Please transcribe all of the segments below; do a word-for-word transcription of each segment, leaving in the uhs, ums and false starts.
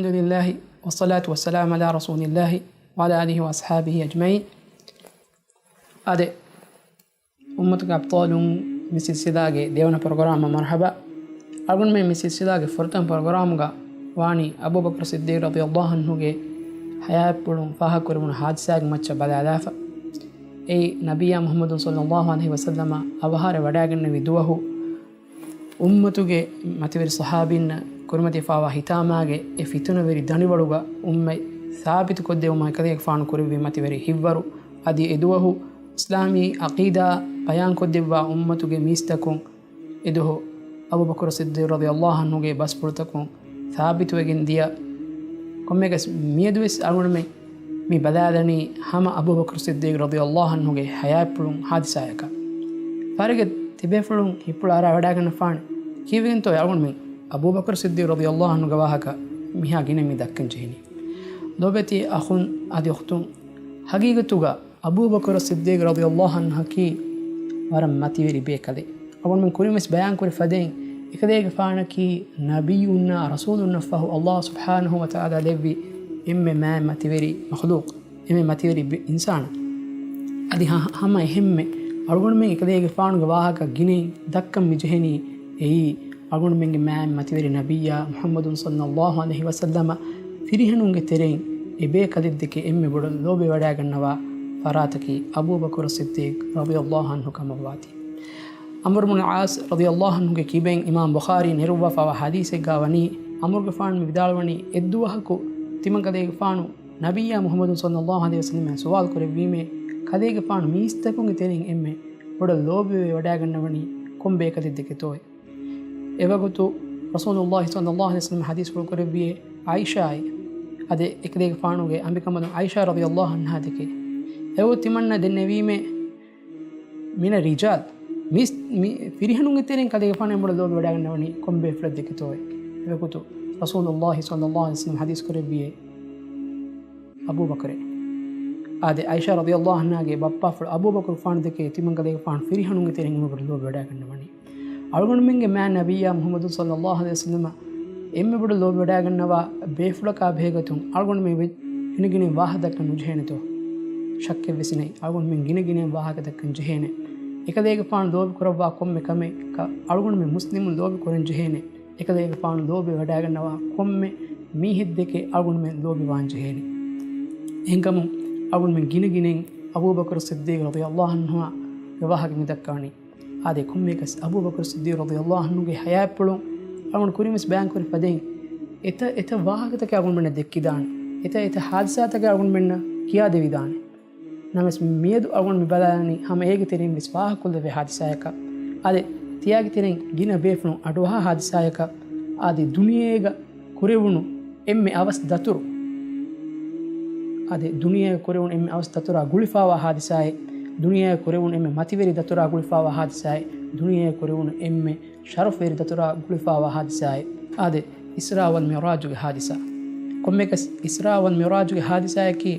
الحمد لله والصلاة والسلام على رسول الله وعلى آله وأصحابه أجمعين. އާދެ، އުއްމަތުގެ އަބްޠާލުން މި ސިލްސިލާގެ ދެވަނަ ޕްރޮގްރާމަށް މަރުޙަބާ. އަޅުގަނޑުމެން މި ސިލްސިލާގެ ފުރަތަމަ ޕްރޮގްރާމުގަ ވާނީ އަބޫބަކުރު ޞިއްދީޤް ރަޟިޔަﷲ ޢަންހުގެ ޙަޔާތްޕުޅުން ފާހަގަކުރެވުނު ޙާދިސާގެ މައްޗަށް ބަލާލާފަ. އެއީ ނަބިއްޔާ މުޙައްމަދު ޞައްލަﷲ ޢަލައިހި ވަސައްލަމަ އަވަހާރަ ވަޑައިގެންނެވި ދުވަހު، އުއްމަތުގެ މަތިވެރި ޞަޙާބީންނަށް ކުރިމަތިވެފާވާ ހިތާމާގެ އެ ފިތުނަވެރި ދަނޑިވަޅުގަ އުއްމަތް ސާބިތުކޮށްދެވުމަށް އެކަލޭގެފާނު ކުރެއްވި މަތިވެރި ހިތްވަރު. އަދި އެދުވަހު އިސްލާމީ ޢަޤީދާ ބަޔާންކޮށްދެއްވާ އުއްމަތުގެ މީސްތަކުން އެދުވަހު އަބޫބަކުރު ޞިއްދީޤް ރަޟިޔަﷲ ޢަންހުގެ ބަސްފުޅުތަކުން ސާބިތުވެގެން ދިޔަ. ކޮންމެއަކަސް މިއަދުވެސް އަޅުގަނޑުމެން މި ބަލާލަނީ ހަމަ އަބޫބަކުރު ޞިއްދީޤް ރަޟިޔަﷲ ޢަންހުގެ ޙަޔާތްޕުޅުން ޙާދިސާޔަކަށް. ފާރިގެ ތިބޭފުޅުން ހިތްޕުޅަށް އަރާ ވަޑައިގަންނަފާނެ، ކީއްވެގެންތޯ އަޅުގަނޑުމެން އަބޫބަކުރު ޞިއްދީޤް ރަޟިޔަﷲ ޢަންހުގެ ވާހަކަ މިހާ ގިނަ މި ދައްކަން ޖެހެނީ؟ ލޯބިވެތި އަޚުން އަދި އުޚްތުން، ޙަޤީޤަތުގަ އަބޫބަކުރު ޞިއްދީޤް ރަޟިޔަﷲ ޢަންހަކީ ވަރަށް މަތިވެރި ބޭކަލެއް. އަޅުގަނޑުމެން ކުރިންވެސް ބަޔާންކުރި ފަދައިން، އެކަލޭގެފާނަކީ ނަބިއްޔުންނާ ރަސޫލުންނަށްފަހު ﷲ ސުބްޙާނަހޫ ވަތަޢާލާ ލެއްވި އެންމެ މާތް މަތިވެރި މަޚްލޫޤް، އެންމެ މަތިވެރި ބި-، އިންސާނާ. އަދި ހަ-، ހަމަ އެހެންމެ އަޅުގަނޑުމެން އެކަލޭގެފާނުގެ ވާހަކަ ގިނައިން ދައްކަން މިޖެހެނީ އެއީ، އަޅުގަނޑުމެންގެ މާތް މަތިވެރި ނަބިއްޔާ މުޙައްމަދު ޞައްލަﷲ ޢަލައިހި ވަސައްލަމަ ފިރިހެނުންގެ ތެރެއިން އެ ބޭކަލެއްދެކެ އެންމެ ބޮޑަށް ލޯބިވެވަޑައިގަންނަވާ ފަރާތަކީ އަބޫބަކުރު ޞިއްދީޤް ރަޟިޔަﷲ ޢަންހު ކަމަށްވާތީ. ޢަމްރު ބުނު ޢާޞް ރަޟިޔަﷲ ޢަންހުގެ ކިބައިން އިމާމް ބުޚާރީ ނެރުއްވާފައިވާ ޙަދީޘެއްގާ ވަނީ، ޢަމްރުގެފާނު މި ވިދާޅުވަނީ، އެއްދުވަހަކު ތިމަންކަލޭގެފާނު ނަބިއްޔާ މުޙައްމަދު ޞައްލަﷲ ޢަލައިހި ވަސައްލަމައަށް ސުވާލު ކުރެއްވީމޭ، ކަލޭގެފާނު މީސްތަކުންގެ ތެރެއިން އެންމެ ބޮޑަށް ލޯބިވެވަޑައިގަންނަވަނީ ކޮން ބޭކަލެއްދެކެތޯއޭ؟ އެވަގުތު ރަސޫލުﷲ ޞައްލަﷲ ޢަލައިހި ވަސައްލަމަ ޙަދީޘްފުޅު ކުރެއްވިއޭ، ޢާއިޝާއޭ. އާދެ، އެކަލޭގެފާނުގެ އަނބިކަނބަލުން ޢާއިޝާ ރަޟިޔަﷲ ޢަންހާ ދެކޭ. އެވަގުތު ތިމަންނަ ދެންނެވީމޭ، މިނަ ރިޖާލް، މީސް-، މި ފިރިހެނުންގެ ތެރެއިން ކަލޭގެފާނު އެންމެ ބޮޑަށް ލޯބިވެވަޑައިގަންނަވަނީ ކޮން ބޭފުޅެއްދެކެތޯއޭ؟ އެވަގުތު ރަސޫލުﷲ ޞައްލަﷲ ޢަލައިހި ވަސައްލަމަ ޙަދީޘް ކުރެއްވިއޭ، އަބޫބަކުރޭ. އާދެ، ޢާއިޝާ ރަޟިޔަﷲ ޢަންހާގެ ބައްޕާފުޅު އަބޫބަކުރުފާނު ދެކޭ، ތިމަންކަލޭގެފާނު ފިރިހެނުންގެ ތެރެއިން އެންމެ ބޮޑަށް ލޯބިވެވަޑައިގަންނަވަނީ. އަޅުގަނޑުމެންގެ މާތް ނަބިއްޔާ މުޙައްމަދު ޞައްލަﷲ ޢަލައިހި ވަސައްލަމަ އެންމެ ބޮޑަށް ލޯބިވެވަޑައިގަންނަވާ ބޭފުޅަކާ ބެހޭގޮތުން އަޅުގަނޑުމެން ވެ-، ގިނަގިނައިން ވާހަކަ ދައްކަން ނުޖެހޭނެތޯ؟ ޝައްކެއްވެސް ނެތް، އަޅުގަނޑުމެން ގިނަގިނައިން ވާހަކަ ދައްކަން ޖެހޭނެ. އެކަލޭގެފާނު ލޯބިކުރައްވާ ކޮންމެ ކަމެއްކަށް އަޅުގަނޑުމެން މުސްލިމުން ލޯބި ކުރަން ޖެހޭނެ. އެކަލޭގެފާނު ލޯބިވެވަޑައިގަންނަވާ ކޮންމެ މީހެއްދެކެ އަޅުގަނޑުމެން ލޯބިވާން ޖެހޭނެ. އެހެންކަމުން އަޅުގަނޑުމެން ގިނަގިނައިން އަބޫބަކުރު ޞިއްދީޤް ރަޟިޔަﷲ ޢަންހުއާ ވާހަކަ މި ދައްކާނީ. އާދެ، ކޮންމެއަކަސް އަބޫބަކުރު ޞިއްދީޤް ރަޟިޔަﷲ ޢަންހުގެ ޙަޔާތްޕުޅުން އަޅުގަނޑު ކުރިންވެސް ބަޔާންކުރި ފަދައިން، އެތައް އެތައް ވާހަކަތަކެއް އަޅުގަނޑުމެންނަށް ދެއްކިދާނެ. އެތައް އެތައް ޙާދިސާތަކެއް އަޅުގަނޑުމެންނަށް ކިޔާދެވިދާނެ. ނަމަވެސް މިއަދު އަޅުގަނޑު މި ބަލާލަނީ ހަމަ އޭގެ ތެރެއިން ވެސް ފާހަގަކޮށްލެވޭ ޙާދިސާޔަކަށް. އާދެ، ތިޔާގެ ތެރެއިން ގިނަ ބޭފުޅުން އަޑުއަހާ ޙާދިސާޔަކަށް. އާދެ، ދުނިޔޭގަ ކުރެވުނު އެންމެ އަވަސް ދަތުރު. އާދެ، ދުނިޔޭގަ ކުރެވުނު އެންމެ އަވަސް ދަތުރާ ގުޅިފާވާ ޙާދިސާއެއް، ދުނިޔޭގަ ކުރެވުނު އެންމެ މަތިވެރި ދަތުރާ ގުޅިފާވާ ޙާދިސާއެއް، ދުނިޔޭގަ ކުރެވުނު އެންމެ ޝަރަފްވެރި ދަތުރާ ގުޅިފާވާ ޙާދިސާއެއް. އާދެ، އިސްރާ ވަލް މިޢުރާޖުގެ ޙާދިސާ. ކޮންމެއަކަސް އިސްރާ ވަލް މިޢުރާޖުގެ ޙާދިސާއަކީ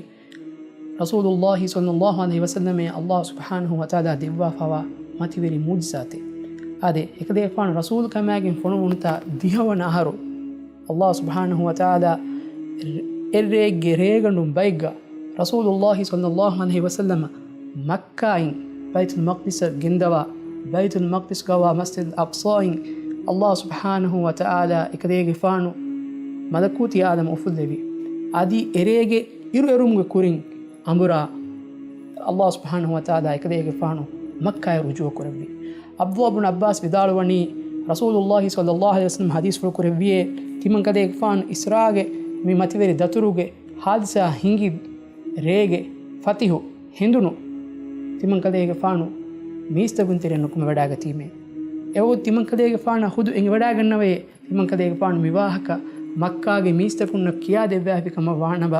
ރަސޫލުﷲ ޞައްލަﷲ ޢަލައިހި ވަސައްލަމައަށް ﷲ ސުބްޙާނަހޫ ވަތަޢާލާ ދެއްވާފައިވާ މަތިވެރި މުޢުޖިޒާތެއް. އާދެ، އެކަލޭގެފާނު ރަސޫލުކަމާގެން ފޮނުވުނުތާ ދިހަވަނަ އަހަރު، ﷲ ސުބްޙާނަހޫ ވަތަޢާލާ އެއްރޭގެ ރޭގަނޑުން ބައެއްގަ ރަސޫލުﷲ ޞައްލަﷲ ޢަލައިހި ވަސައްލަމަ މައްކާއިން ބައިތުލް މަޤްދިސަށް ގެންދަވާ، ބައިތުލް މަޤްދިސްގަވާ މަސްޖިދުލް އަޤްޞާއިން ﷲ ސުބްޙާނަހޫ ވަތަޢާލާ އެކަލޭގެފާނު މަލަކޫތީ ޢާލަމަށް އުފުއްލެވި. އަދި އެރޭގެ އިރުއެރުމުގެ ކުރިން އަނބުރާ، ﷲ ސުބްޙާނަހޫ ވަތަޢާލާ އެކަލޭގެފާނު މައްކާއަށް ރުޖޫޢަ ކުރެއްވި. ޢަބްދުﷲ ބުން ޢައްބާސް ވިދާޅުވަނީ، ރަސޫލުﷲ ޞައްލަﷲ ޢަލައިހި ވަސައްލަމަ ޙަދީޘްފުޅު ކުރެއްވިއޭ، ތިމަންކަލޭގެފާނު އިސްރާގެ މި މަތިވެރި ދަތުރުގެ ޙާދިސާ ހިނގި ރޭގެ ފަތިހު ހެނދުނު ތިމަންކަލޭގެފާނު މީސްތަކުން ތެރެއަށް ނުކުމެވަޑައިގަތީމޭ. އެވަގުތު ތިމަންކަލޭގެފާނަށް ޚުދު އެނގިވަޑައިގަންނަވައޭ، ތިމަންކަލޭގެފާނު މި ވާހަކަ މައްކާގެ މީސްތަކުންނަށް ކިޔާދެއްވާފި ކަމަށް ވާނަމަ،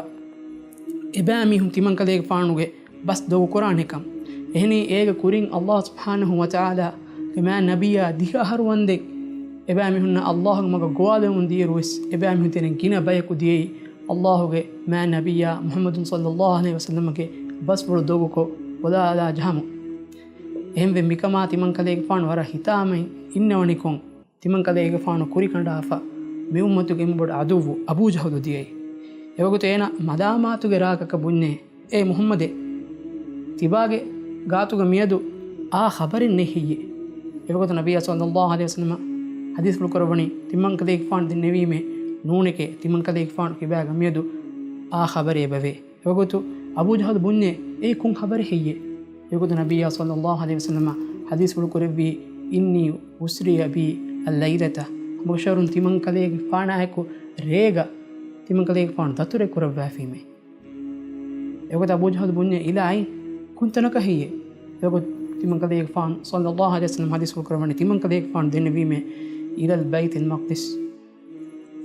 އެބައިމީހުން ތިމަންކަލޭގެފާނުގެ ބަސް ދޮގުކުރާނެކަން. އެހެނީ އޭގެ ކުރިން ﷲ ސުބްޙާނަހޫ ވަތަޢާލާ މާތް ނަބިއްޔާ ދިހަ އަހަރު ވަންދެން އެބައިމީހުންނަށް ﷲގެ މަގަށް ގޮވާލެވުން ދިޔައިރުވެސް، އެބައިމީހުން ތެރެއިން ގިނަ ބަޔަކު ދިޔައީ ﷲގެ މާތް ނަބިއްޔާ މުޙައްމަދު ޞައްލަﷲ ޢަލައިހި ވަސައްލަމަގެ ބަސްފުޅު ދޮގުކޮށް ބަލާލާ ޖަހަމުން. އެހެންވެ، މިކަމާ ތިމަންކަލޭގެފާނު ވަރަށް ހިތާމައިން އިންނަވަނިކޮށް، ތިމަންކަލޭގެފާނު ކުރިކަނޑާފަ، މި އުއްމަތުގެ އެންމެ ބޮޑު ޢަދުއްވު އަބޫ ޖަހުލު ދިޔައީ. އެވަގުތު އޭނަ މަލާމާތުގެ ރާގަކަށް ބުންޏޭ، އޭ މުޙައްމަދޭ! ތިބާގެ ގާތުގަ މިއަދު އާ ޚަބަރެއް ނެތް ހެއްޔޭ؟ އެވަގުތު ނަބިއްޔާ ޞައްލައްލާހު ޢަލައިހި ވަސައްލަމަ ޙަދީޘްފުޅު ކުރައްވަނީ، ތިމަންކަލޭގެފާނު ދެންނެވީމޭ، ނޫނެކޭ، ތިމަންކަލޭގެފާނު ތިބާގެ މިއަދު އާ ޚަބަރެއް އެބަވޭ. އެވަގުތު އަބޫ ޖަހުލު ބުންޏޭ، އެއީ ކޮން ޚަބަރެއް ހެއްޔޭ؟ އެވަގުތު ނަބިއްޔާ ޞައްލައްލާހު ޢަލައިހި ވަސައްލަމަ ޙަދީޘްފުޅު ކުރެއްވީ، إني أسري بي الليلة، ހަމަކަށަވަރުން ތިމަންކަލޭގެފާނާއެކު ރޭގަ ތިމަންކަލޭގެފާނު ދަތުރެއް ކުރައްވާފީމޭ. އެގޮތަށް އަބޫ ޖަހުލު ބުންޏޭ، އިލާ އައިން ކޮންތަނަކަށް ހެއްޔޭ؟ އެގޮތަށް ތިމަން ކަލޭގެފާނު ޞައްލައްލާހު ޢަލައިހި ވަސައްލަމަ ޙަދީޘްފުޅު ކުރައްވަނީ، ތިމަން ކަލޭގެފާނު ދެންނެވީމޭ، إلى البيت المقدس،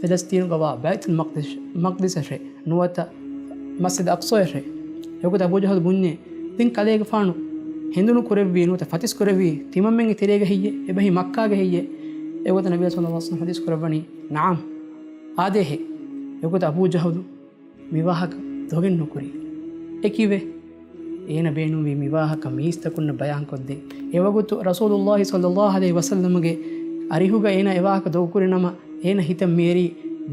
ފެލަސްތީނުގަވާ ބައިތުލް މަޤްދިސް، މަޤްދިސަށޭ، ނުވަތަ މަސްޖިދު އަޤްޞާއަށޭ. އެގޮތަށް އަބޫ ޖަހުލު ބުންޏޭ، ދެން ކަލޭގެފާނު ހެނދުނު ކުރެއްވީ ނުވަތަ ފަތިސް ކުރެއްވީ ތިމަންމެންގެ ތެރޭގަ ހެއްޔޭ؟ އެބަހީ މައްކާގަ ހެއްޔޭ؟ އެގޮތަށް ނަބިއްޔާ ޞައްލައްލާހު ޢަލައިހި ވަސައްލަމަ ޙަދީޘް ކުރައްވަނީ، ނަޢަމް، އާދޭހޭ. އެގޮތަށް އަބޫ ޖަހުލު މި ވާހަކަ ދޮގެއް ނުކުރީ. އެކިވެ، އޭނަ ބޭނުންވީ މި ވާހަކަ މީސްތަކުންނަށް ބަޔާންކޮށްދޭން. އެވަގުތު ރަސޫލުއްލާހި ޞައްލައްލާހު ޢަލައިހި ވަސައްލަމަގެ އަރިހުގަ އޭނަ އެ ވާހަކަ ދޮގުކުރި ނަމަ، އޭނަ ހިތަށް މިއެރީ،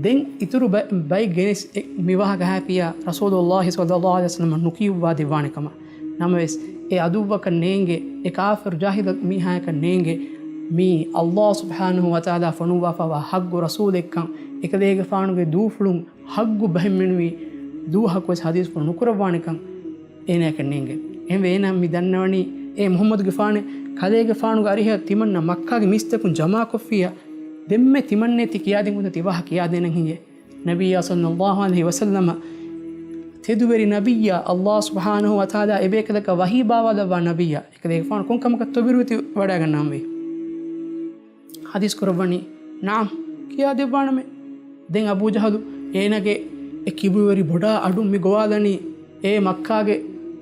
ދެން އިތުރު ބަ-، ބައެއް ގެނެސް އެ މި ވާހަކަ ހާފިޔާ ރަސޫލުއްލާހި ޞައްލައްލާހު ޢަލައިހި ވަސައްލަމަށް ނުކިޔުއްވާ ދެއްވާނެ ކަމަށް. ނަމަވެސް، އެ ޢަދުއްވަކަށް ނޭނގެ، އެ ކާފިރު ޖާހިލު މީހާޔަކަށް ނޭނގެ، މީ އައްލާހު ސުބްޙާނަހު ވަތަޢާލާ ފޮނުއްވާފަވާ ޙައްޤު ރަސޫލެއްކަން، އެކަލޭގެފާނުގެ ދޫފުޅުން ޙައްޤު ބަހެއް މެނުވީ ދުވަހަކުވެސް ޙަދީޘްފުޅު ނުކުރައްވާނެކަން އޭނަޔަކަށް ނޭނގެ. އެހެންވެ އޭނަ މި ދަންނަވަނީ، އޭ މުޙައްމަދުގެފާނެ، ކަލޭގެފާނުގެ އަރިހަށް ތިމަންނަ މައްކާގެ މީސްތަކުން ޖަމާކޮށްފިއްޔާ، ދެންމެ ތިމަންނޭ ތި ކިޔާދިން ގޮތަށް ތި ވާހަކަ ކިޔާދޭނަން ހެއްޔޭ؟ ނަބިއްޔާ ޞައްލައްލާހު ޢަލައިހި ވަސައްލަމަ ތެދުވެރި ނަބިއްޔާ، އައްލާހު ސުބްޙާނަހު ވަތަޢާލާ އެބޭކަލަކަށް ވަޙީ ބާވާލައްވާ ނަބިއްޔާ، އެކަލޭގެފާނު ކޮން ކަމަކަށް ތޮބިރުވެތި ވަޑައިގަންނަވަންވީ؟ ޙަދީޘް ކުރައްވަނީ، ނަޢަމް، ކިޔާދެއްވާނަމޭ. ދެން އަބޫ ޖަހުލު އޭނަގެ އެ ކިބުވެރި ބޮޑާ އަޑުން މި ގޮވާލަނީ، އޭ މައްކާގެ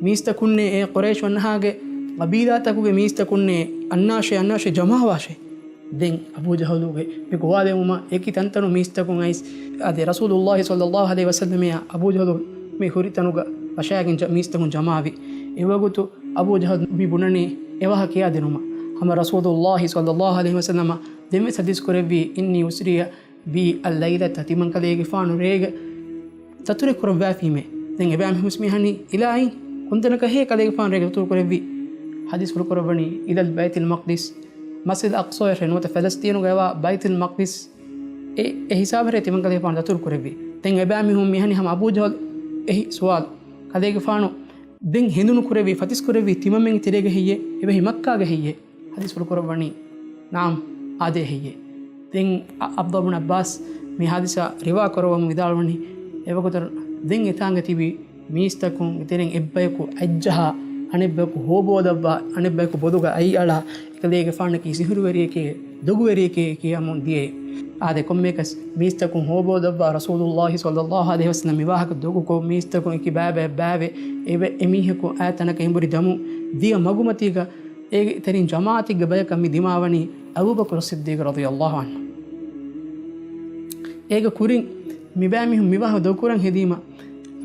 މީސްތަކުންނޭ، އޭ ޤުރައިޝް ވަންހާގެ ޤަބީލާތަކުގެ މީސްތަކުންނޭ، އަންނާށޭ، އަންނާށޭ ޖަމާވާށޭ. ދެން އަބޫ ޖަހުލުގެ މި ގޮވާލެވުމަށް އެކި ތަންތަނު މީސްތަކުން އައިސް، އާދެ، ރަސޫލުއްލާހި ޞައްލައްލާހު ޢަލައިހި ވަސައްލަމައާ އަބޫ ޖަހުލު މި ހުރި ތަނުގަ ވަށާގެން ޖަ-، މީސްތަކުން ޖަމާވި. އެވަގުތު އަބޫ ޖަހުލު މި ބުނަނީ އެވާހަކަ ކިޔާދިނުމަށް. ހަމަ ރަސޫލުއްލާހި ޞައްލައްލާހު ޢަލައިހި ވަސައްލަމަ ދެންވެސް ޙަދީޘް ކުރެއްވީ، إني أسري بي الليلة، ތިމަން ކަލޭގެފާނު ރޭގަ ދަތުރެއް ކުރައްވާފީމޭ. ދެން އެބައިމީހުން މި އަހަނީ، އިލާހީ، ކޮންތަނަކަށް ހޭ ކަލޭގެފާނު ރޭގަ ދަތުރު ކުރެއްވީ؟ ޙަދީޘްފުޅު ކުރައްވަނީ، إلى البيت المقدس، މަސްޖިދު އަޤްޞާއަށޭ، ނުވަތަ ފަލަސްޠީނުގައިވާ ބައިތުލް މަޤްދިސް. އެ، އެ ހިސާބަށޭ ތިމަން ކަލޭގެފާނު ދަތުރު ކުރެއްވީ. ދެން އެބައިމީހުން މި އަހަނީ ހަމަ އަބޫ ޖަހުލު އެހި ސުވާލު، ކަލޭގެފާނު ދެން ހެނދުނު ކުރެއްވީ، ފަތިސް ކުރެއްވީ ތިމަންމެންގެ ތެރޭގަ ހެއްޔޭ؟ އެބަހީ މައްކާގަ ހެއްޔޭ؟ ޙަދީޘްފުޅު ކުރައްވަނީ، ނަޢަމް، އާދޭ ހެއްޔޭ. ދެން އަ-، ޢަބްދުﷲ ބުން ޢައްބާސް މި ޙާދިސާ ރިވާ ކުރައްވަމުން ވިދާޅުވަނީ، އެވަގުތު ދެން އެތާނގަ ތިބި މީސްތަކުން ތެރެއިން އެއްބަޔަކު އަތްޖަހާ، އަނެއްބަޔަކު ހޯބޯލައްވާ، އަނެއްބަޔަކު ބޮލުގަ އަތްއަޅާ، އެކަލޭގެފާނަކީ ސިހުރުވެރިއެކޭ، ދޮގުވެރިއެކޭ ކިޔަމުން ދިޔައޭ. އާދެ، ކޮންމެއަކަސް މީސްތަކުން ހޯބޯލައްވާ ރަސޫލުއްލާހި ޞައްލައްލާހު ޢަލައިހި ވަސައްލަމަ މި ވާހަކަ ދޮގުކޮށް، މީސްތަކުން އެކި ބައިބައަށް ބައިވެ، އެ ވެ-، އެ މީހަކު އާ ތަނަކަށް އެނބުރި ދަމުން ދިޔަ މަގުމަތީގަ އޭގެ ތެރެއިން ޖަމާޢަތެއްގެ ބަޔަކަށް މި ދިމާވަނީ އަބޫބަކުރު ޞިއްދީޤު ރަޟިޔައްލާހު ޢަންހު. އޭގެ ކުރިން މި ބައިމީހުން މި ވާހަކަ ދޮގުކުރަން ހެދީމަ،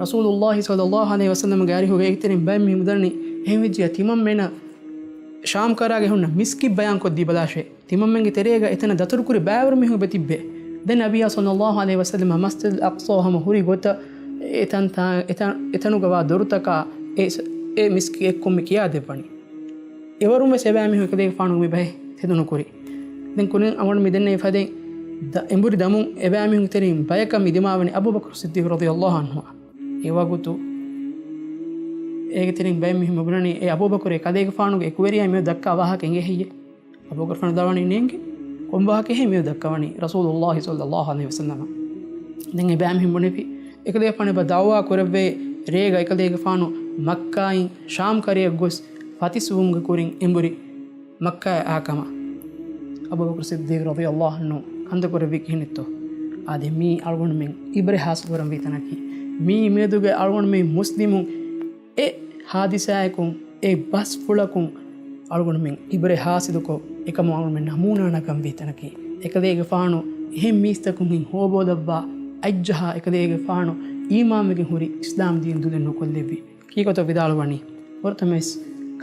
ރަސޫލުއްލާހި ޞައްލައްލާހު ޢަލައިހި ވަސައްލަމަގެ އަރިހުގަ އޭގެ ތެރެއިން ބައެއް މީހުން މި ދަނީ އެހެން ވެއްޖިއްޔާ ތިމަންމެނަށް ޝާމްކަރާގެ ހުންނަ މިސްކިތް ބަޔާންކޮށްދީބަލާށޭ. ތިމަންމެންގެ ތެރޭގަ އެތަނަށް ދަތުރުކުރި ބައިވަރު މީހުން އެބަ ތިއްބޭ. ދެން ނަބިއްޔާ ޞައްލައްލާހު ޢަލައިހި ވަސައްލަމަ މަސްޖިދުލް އަޤްޞާ ހަމަ ހުރި ގޮތަށް އެތަންތާ-، އެތަން-، އެތަނުގަވާ ދޮރުތަކާ އެ ސ-، އެ މިސްކިތް އެއްކޮށް މި ކިޔާދެއްވަނީ. އެވަރުން ވެސް އެބައިމީހުން އެކަލޭގެފާނު މި ބަހެއް ތެދުނުކުރި. ދެން ކުރިން އަޅުގަނޑު މި ދެންނެވި ފަދައިން ދަ-، އެނބުރި ދަމުން އެބައިމީހުންގެ ތެރެއިން ބަޔަކަށް މި ދިމާވަނީ އަބޫބަކުރު ޞިއްދީޤު ރަޟިޔައްލާހު ޢަންހުއާ. އެވަގުތު އޭގެ ތެރެއިން ބައެއް މީހުން މި ބުނަނީ، އޭ އަބޫބަކުރޭ، ކަލޭގެފާނުގެ އެކުވެރިޔާ މިއަދު ދައްކާ ވާހަކަ އެނގޭ ހެއްޔޭ؟ އަބޫބަކުރު ވިދާޅުވަނީ ނޭނގެ. ކޮން ވާހަކައެއް މިއަދު ދައްކަވަނީ؟ ރަސޫލުއްލާހި ޞައްލައްލާހު ޢަލައިހި ވަސައްލަމަ. ދެން އެބައިމީހުން ބުނެފި، އެކަލޭގެފާނު އެބަ ދަޢުވާ ކުރެއްވޭ ރޭގަ އެކަލޭގެފާނު މައްކާއިން ޝާމް ކަރަޔަށް ގޮސް ފަތިސްވުމުގެ ކުރިން އެނބުރި މައްކާއަށް އާ ކަމަށް. އަބޫބަކުރު ޞިއްދީޤު ރަޟިޔައްލާހު ޢަންހު ކަންތައް ކުރެއްވީ ކިހިނެއްތޯ؟ އާދެ، މީ އަޅުގަނޑުމެން ޢިބްރަތް ހާސިލް ކުރަންވީ ތަނަކީ. މީ މިއަދުގެ އަޅުގަނޑުމެން މުސްލިމުން އެ ޙާދިސާއަކުން، އެ ބަސްފުޅަކުން އަޅުގަނޑުމެން ޢިބްރަތް ޙާޞިލުކޮށް، އެކަމުން އަޅުގަނޑުމެން ނަމޫނާ ނަގަންވީ ތަނަކީ. އެކަލޭގެފާނު އެހެން މީސްތަކުން ހިތް ހޯބޯލައްވާ، އަތްޖަހާ އެކަލޭގެފާނު އީމާންވެގެން ހުރި އިސްލާމް ދީން ދުލެއް ނުކޮށްލެއްވި. ކީކޮތޯ ވިދާޅުވަނީ؟ ފުރަތަމަވެސް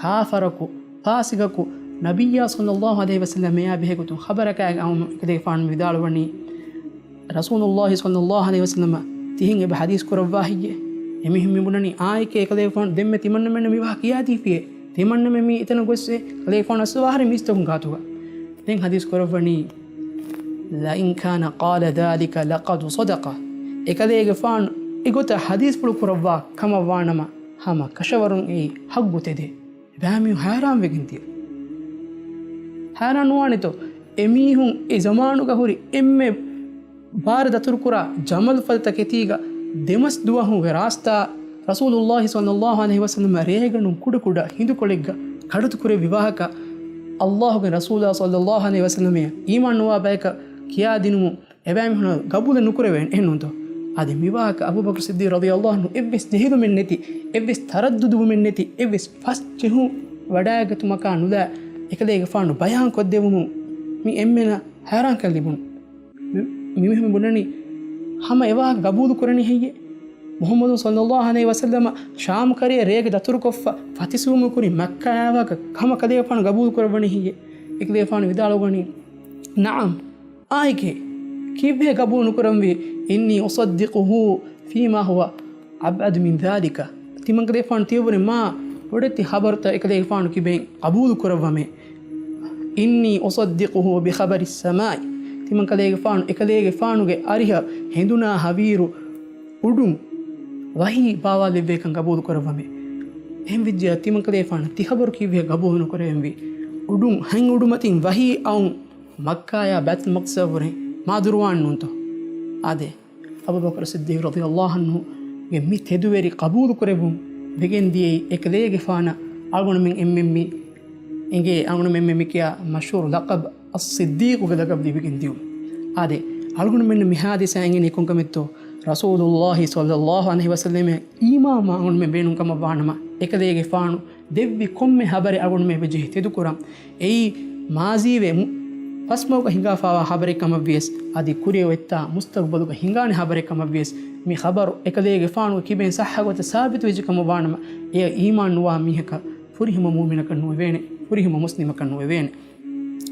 ކާފަރަކު، ފާސިގަކު، ނަބިއްޔާ ޞައްލައްލާހު ޢަލައިހި ވަސައްލަމައާ ބެހޭގޮތުން ޚަބަރަކާ އައުމު އެކަލޭގެފާނު ވިދާޅުވަނީ، ރަސޫލުﷲ ޞައްލަﷲ ޢަލައިހި ވަސައްލަމަ ތިހެން އެބަ ޙަދީޘް ކުރައްވާ ހެއްޔޭ؟ އެމީހުން މި ބުނަނީ އާއެކޭ އެކަލޭގެފާނު ދެންމެ ތިމަންނަމެންނަށް މި ވާހަކަ ކިޔާދީފިއޭ. ތިމަންނަމެން މީ އެތަނަށް ގޮސްއޭ އެކަލޭގެފާނު އައްސަވާ އަހަރެން މީސްތަކުން ގާތުގަ. ދެން ޙަދީޘް ކުރައްވަނީ، "لئن كان قال ذلك لقد صدق." އެކަލޭގެފާނު އެގޮތަށް ޙަދީޘްފުޅު ކުރައްވާ ކަމަށް ވާނަމަ، ހަމަ ކަށަވަރުން އެއީ ޙައްޤު ތެދޭ. ބައެއް މީހުން ހައިރާން ވެގެން ދިޔަ. ހައިރާން ނުވާނެތޯ؟ އެމީހުން އެ ޒަމާނުގަ ހުރި އެންމެ ބާރަ ދަތުރުކުރާ ޖަމަލު ފަދަ ތަކެތީގަ ދެމަސް ދުވަހުގެ ރާސްތާ ރަސޫލުﷲ ޞައްލަﷲ ޢަލައިހި ވަސައްލަމަ ރޭގަނޑުން ކުޑަކުޑަ ހިނދުކޮޅެއްގަ ކަޑުތު ކުރެއްވި ވާހަކަ ﷲގެ ރަސޫލާ ޞައްލަﷲ ޢަލައިހި ވަސައްލަމައަށް އީމާން ނުވާ ބަޔަކަށް ކިޔާދިނުމުން އެބައިމީހުނަށް ގަބޫލެއް ނުކުރެވޭނެ، އެހެންނޫންތޯ؟ އަދި މިވާހަކަ އަބޫބަކުރު ޞިއްދީޤް ރަޟިޔަﷲ ޢަންހު އެއްވެސް ޖެހިލުމެއް ނެތި، އެއްވެސް ތަރައްދުދުވުމެއް ނެތި، އެއްވެސް ފަސް ޖެހުން ވަޑައިގަތުމަކާ ނުލާ އެކަލޭގެފާނު ބަޔާން ކޮށްދެވުމުން މި އެންމެނަށް ހައިރާންކަން ލިބުނު. މި، މި މީހުން ބުނަނީ ހަމަ އެވާހަކަ ގަބޫލު ކުރަނީ ހެއްޔޭ؟ މުޙައްމަދު ޞައްލަﷲ ޢަލައިހި ވަސައްލަމަ ޝާމް ކަރައަށް ރޭގަ ދަތުރުކޮށްފަ ފަތިސުވުމުގެ ކުރިން މައްކާއާ ވާހަކަ ހަމަ ކަލޭގެފާނު ގަބޫލު ކުރައްވަނީ ހެއްޔޭ؟ އެކަލޭގެފާނު ވިދާޅުވަނީ، "نعم." އާއެކޭ. ކީއްވެ ގަބޫލު ނުކުރަންވީ؟ "إني أصدقه فيما هو أبعد من ذلك." ތިމަންކަލޭގެފާނު ތިޔަބުރި މާ ބޮޑެތި ޚަބަރުތައް އެކަލޭގެފާނު ކިބެން ޤަބޫލު ކުރައްވަމޭ. "إني أصدقه بخبر السماء." ތިމަންކަލޭގެފާނު އެކަލޭގެފާނުގެ އަރިހަށް ހެނދުނާ ހަވީރު އުޑުން ވަޙީ ބާވާލެއްވޭކަން ގަބޫލު ކުރައްވަމޭ. އެހެން ވެއްޖެޔާ ތިމަންކަލޭގެފާނު ތި ޚަބަރު ކީއްވެ ގަބޫލު ނުކުރެވެންވީ؟ އުޑުން ހަތް އުޑުމަތިން ވަޙީ އައުން މައްކާޔާ ބައިތުލް މަޤްދިސަށްވުރެ މާ ދުރުވާން ނޫންތޯ؟ އާދެ، އަބޫބަކުރު ޞިއްދީޤް ރަޟިޔަﷲ ޢަންހުގެ މި ތެދުވެރި ޤަބޫލު ކުރެއްވުން ވެގެން ދިޔައީ އެކަލޭގެފާނަށް އަޅުގަނޑުމެން އެންމެން މި އެނގޭ، އަޅުގަނޑުމެން އެންމެން މި ކިޔާ މަޝްހޫރު ލަޤަބު އައްޞިއްދީޤުގެ ލަޤަބު ލިބިގެން ދިޔުން. އާދެ، އަޅުގަނޑުމެންނަށް މި ޙާދިސާ އެނގެނީ ކޮންކަމެއްތޯ؟ ރަސޫލުﷲ ޞައްލަﷲ ޢަލައިހި ވަސައްލަމަށް އީމާންވާ އަޅުގަނޑުމެން ބޭނުން ކަމަށް ވާނަމަ، އެކަލޭގެފާނު ދެއްވި ކޮންމެ ޚަބަރެއް އަޅުގަނޑުމެން އެބަޖެހި ތެދުކުރަން. އެއީ މާޒީވެ މު-، ފަސްމަގުގަ ހިނގާފައިވާ ޚަބަރެއް ކަމަށްވިޔަސް، އަދި ކުރިއަށް އޮތްތާ މުސްތަޤުބަލުގަ ހިނގާނެ ޚަބަރެއް ކަމަށްވިޔަސް، މި ޚަބަރު އެކަލޭގެފާނުގެ ކިބައިން ޞައްޙަ ގޮތަށް ސާބިތުވެއްޖެ ކަމަށް ވާނަމަ، އެއަށް އީމާން ނުވާ މީހަކަށް ފުރިހަމަ މުއުމިނަކަށް ނުވެވޭނެ، ފުރިހަމަ މުސްލިމަކަށް ނުވެވޭނެ.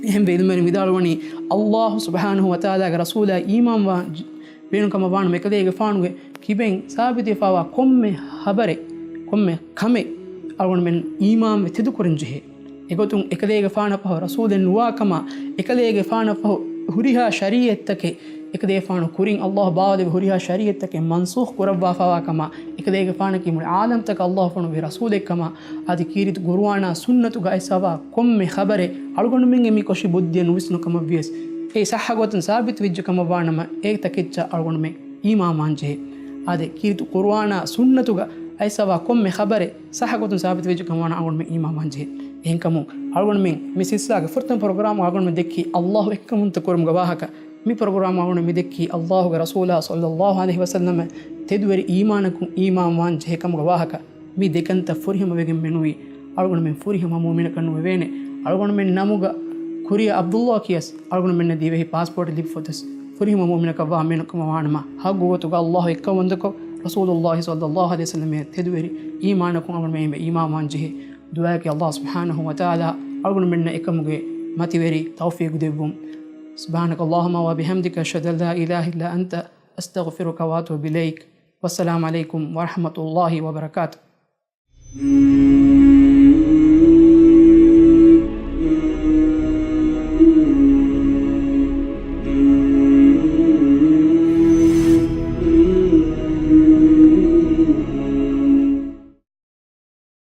އެހެންވެ، ޢިލްމުވެރިން ވިދާޅުވަނީ، ﷲ ސުބްޙާނަހޫ ވަތަޢާލާގެ ރަސޫލާ އީމާންވާ ޖި-، ބޭނުން ކަމަށް ވާނަމަ، އެކަލޭގެފާނުގެ ކިބައިން ސާބިތުވެފައިވާ ކޮންމެ ޚަބަރެއް، ކޮންމެ ކަމެއް އަޅުގަނޑުމެން އީމާންވެ ތެދުކުރަން ޖެހޭ. އެގޮތުން އެކަލޭގެފާނަށް ފަހު ރަސޫލެއް ނުވާ ކަމާ، އެކަލޭގެފާނަށް ފަހު ހުރިހާ ޝަރީޢަތްތަކެއް، އެކަލޭގެފާނު ކުރިން ﷲ ބާވަލެއްވި ހުރިހާ ޝަރީޢަތްތަކެއް މަންސޫޚް ކުރައްވާފައިވާ ކަމާ، އެކަލޭގެފާނަކީ މުޅި ޢާލަމްތަކަށް ﷲ ފޮނުއްވި ރަސޫލެއް ކަމާ، އަދި ކީރިތި ޤުރުއާނާ ސުންނަތުގަ އައިސްފައިވާ ކޮންމެ ޚަބަރެއް އަޅުގަނޑުމެންގެ މި ކޮށި ބުއްދިއަށް ނުވިސްނުނު ކަމަށްވިޔަސް، އެ ޞައްޙަ ގޮތުން ސާބިތުވެއްޖެ ކަމަށް ވާނަމަ، އެ ތަކެއްޗަށް އަޅުގަނޑުމެން އީމާންވާން ޖެހޭ. އާދެ، ކީރިތި ޤުރުއާނާ ސުންނަތުގަ އައިސްފައިވާ ކޮންމެ ޚަބަރެއް ޞައްޙަ ގޮތުން ސާބިތުވެއްޖެ ކަމަށް ވާނަމަ އަޅުގަނޑުމެން އީމާންވާން ޖެހޭ. އެހެންކަމުން އަޅުގަނޑުމެން މި ސިލްސިލާގެ ފުރަތަމަ ޕްރޮގްރާމް އަޅުގަނޑުމެން ދެއްކީ ﷲ އެއްކަމުންތައް ކުރުމުގެ ވާހަކަ. މި ޕްރޮގްރާމް އަޅުގަނޑު މި ދެއްކީ ﷲގެ ރަސޫލާ ޞައްލަﷲ ޢަލައިހި ވަސައްލަމަށް ތެދުވެރި އީމާނަކުން އީމާންވާން ޖެހޭ ކަމުގެ ވާހަކަ. މި ދެކަންތައް ފުރިހަމަ ވެގެން މެނުވީ އަޅުގަނޑުމެން ފުރިހަމަ މުއުމިނަކަށް ނުވެވޭނެ. އަޅުގަނޑުމެން ނަމުގަ ކުރިއަށް ޢަބްދުﷲ ކިޔަސް އަޅުގަނޑުމެންނަށް ދިވެހި ޕާސްޕޯޓް ލިބިފަ އޮތަސް ފުރިހަމަ މުއުމިނަކަށް ވާން މެނު ކަމަށް ވާނަމަ، ޙައްޤު ގޮތުގަ ﷲ އެއްކައު ވަންދަކޮށް، ރަސޫލުﷲ ޞައްލަﷲ ޢަލައިހި ވަސައްލަމަށް ތެދުވެރި އީމާނަކުން އަޅުގަނޑުމެން އެނބެ އީމާންވާން ޖެހޭ. ދުޢާއަކީ ﷲ ސުބްޙާނަހޫ ވަތަޢާލާ އަޅުގަނޑުމެންނަށް އެކަމުގެ މަތިވެރި ތައުފީޤު ދެއްވުން. سبحانك اللهم وبحمدك، أشهد أن لا إله إلا أنت، أستغفرك وأتوب إليك. والسلام عليكم ورحمة الله وبركاته.